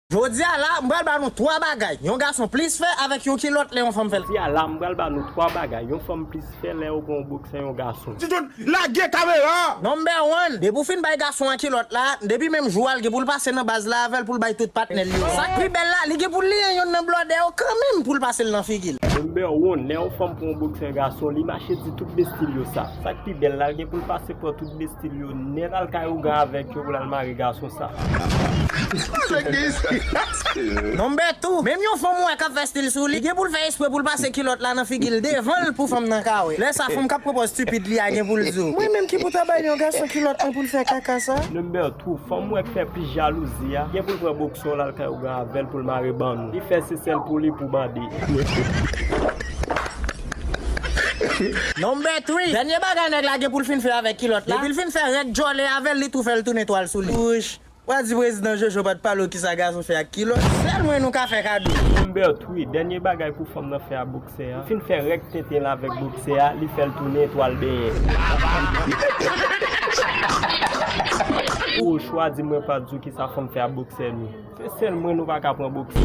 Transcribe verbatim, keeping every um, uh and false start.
Jodi a la, m pral ba nou twa bagay yon gason plis fè avèk yon kilòt lè yon fanm fè l. Jodi a la, m pral ba nou twa bagay yon fanm plis fè lè yo pran yon boksè yon gason. Ti tout, lage kamera an! Number one, depi w fin bay gason an kilòt la, depi menm jou a, l gen pou l pase nan baz la avè l pou l bay tout patnè l yo. Sa k pi bèl la, li gen pou l liyen yonn nan blòdè yo kanmenm pou l pase l nan figi l. Number one, lè yon fanm pran yon boksè gason, li mache di tout bestil yo sa. Sa k pi bèl la, l gen pou l pase pran tout bestil yo nèt al kay ougan avèk yo pou l al mare gason sa. Number two, menm yon fanm ou wè k ap fè stil sou li, li gen pou l fè espre pou l pase kilòt la nan figi l devan l pou fanm nan ka wè. Lè sa, fanm k ap pran pòz stipid li a gen pou l di w, mwen menm ki pou ta bay yon gason kilòt mwen pou l fè kaka sa? Number two, fanm ou wè k fè plis jalouzi a, gen pou l pran boksè l al kay ougan avè l pou l mare ban nou. Li fè se sèl pou li pou bande. Number three, dènye bagay nèg la gen pou l fin fè avèk kilòt la, depi l fin fè règ djòlè avè l, li tou fè l tounen twal sou li. Wouch. W a di prezidan Jojo pa t pale w kisa gason fè ak kilòt. Sèl mwen nou ka fè kado. Number three, dènye bagay pou fanm nan fè a boksè a. Li fin fè règ tenten l avèk boksè a, li fè l tounen etwal benyen. Ou chwa di mwen pa di w kisa fanm fè a boksè nou. Se sèl mwen nou pa ka pran boksè.